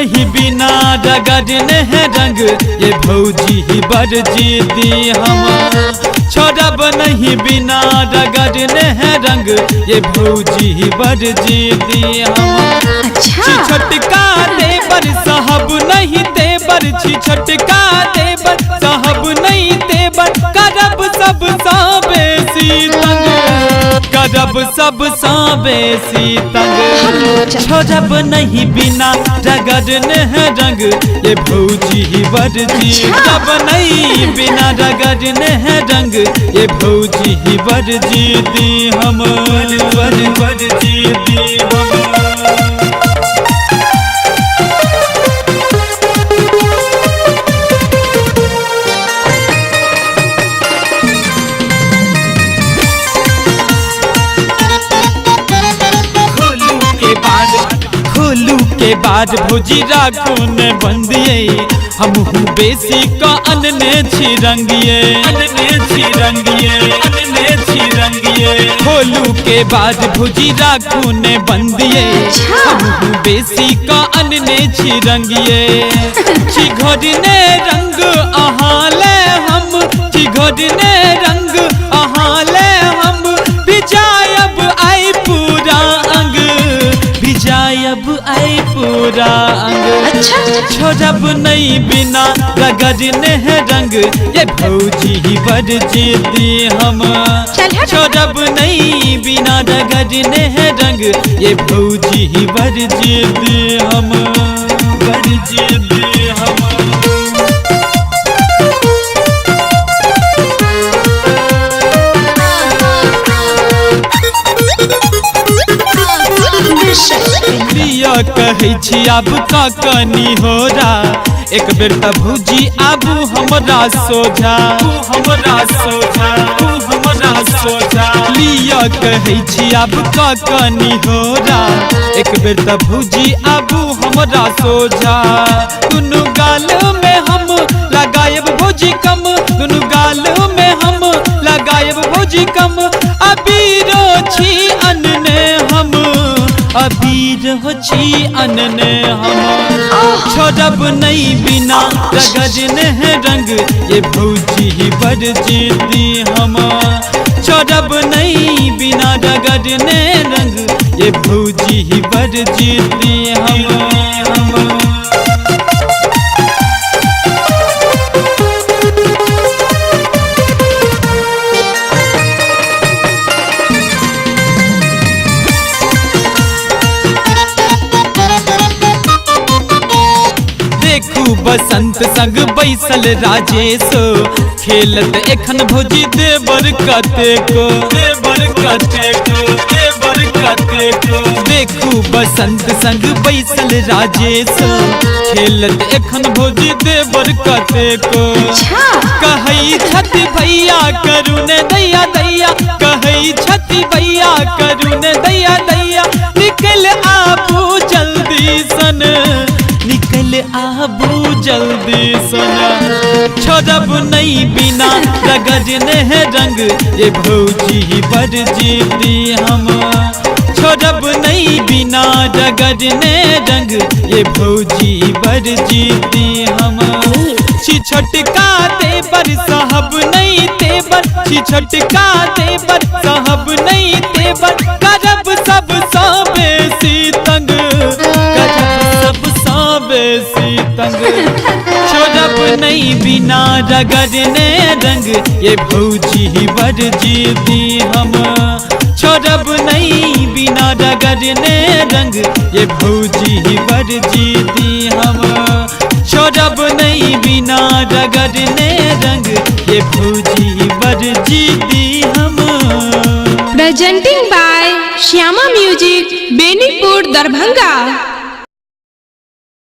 नहीं बिना रगड़ने है रंग ये भौजी ही बड़ जीती हम। छोड़ब नहीं बिना रगड़ने है रंग ये भौजी ही बड़ जीती हम। अच्छा। छिछटका देवर साहब नहीं देवर, छिछटका देवर साहब नहीं देवर, करब सब सा बेसी तंग, करब सब सा बेसी तंग। छोड़ब नहीं बिना रगड़ने है रंग ये भौजी ही बड़ जी। अच्छा। नहीं बिना रगड़ने है रंग ये भौजी ही बड़ जीती हम, बड़ बड़ जीती हम। खोलू के बाद भौजी राखू ने बंदिए, हमहू बेसी का अनने छी रंगिए, अनने छी रंगिए, अनने छी रंगिए। खोलू के बाद भौजी राखू ने बंदिए, अच्छा। हमहू बेसी का अनने छी रंगिए। छी घोड़ने रंग अहाँ ले हम, छी घोड़ने रंग अहाँ ले हम, भिजायब आई पूरा अंग, भिजायब आई पूरा अंग। अच्छा। छोड़ब नहीं बिना रगड़ने है रंग ये भौजी ही बड़ जीती हम। चल हट। छोड़ब नहीं बिना रगड़ने है रंग ये भौजी ही बड़ जीती हम, बड़ जीती हम। प्रिय कहै छी आब का कनी होरा, एक बेर त भौजी आबू हमरा सोझा, हमरा सोझा, हमरा सोझा। लिया कहै छी आब का कनी होरा, एक बेर त भौजी आबू हमरा सोझा। दुनू गाल में हम लगायब भौजी कम, दुनू गाल में हम लगायब भौजी कम, अबीरो छी अनने हम, अबीर हो छी अनने हम। छोड़ब नहीं बिना रगड़ने है रंग ये भौजी ही बड़ जीती हम। छोड़ब नहीं बिना रगड़ने रंग ये भौजी ही बड़ जीती हम। देखू बसंत संग बैसल राजेश, खेलत एखन भौजी देवर कतेको, देवर कतेको, देवर कतेको। देखू बसंत संग बैसल राजेश, खेलत एखन भौजी देवर कतेको। अच्छा। कहै छथि भैया करू ने दैया दैया, कहै छथि भैया करू ने दैया दैया, निकल आबू जल्दी सन, निकल आबू जल्दी सन। छोड़ब नहीं बिना रगड़ने है रंग ये भौजी ही बड़ जीती हम। छोड़ब नहीं बिना रगड़ने रंग ये भौजी बड़ जीती हम। छिछटका देवर साहब नहीं देवर, छिछटका देवर साहब नहीं देवर, करब सब सा बेसी तंग, करब सब सा बेसी तंग। छोड़ब नहीं बिना रगड़ने रंग ये भौजी ही बड़ जीती हम। छोड़ब नहीं बिना रगड़ने रंग ये भौजी ही बड़ जीती हम। छोड़ब नहीं बिना रगड़ने रंग ये भौजी ही बड़ जीती हम। Presenting by Shyama music, Benipur, Darbhanga.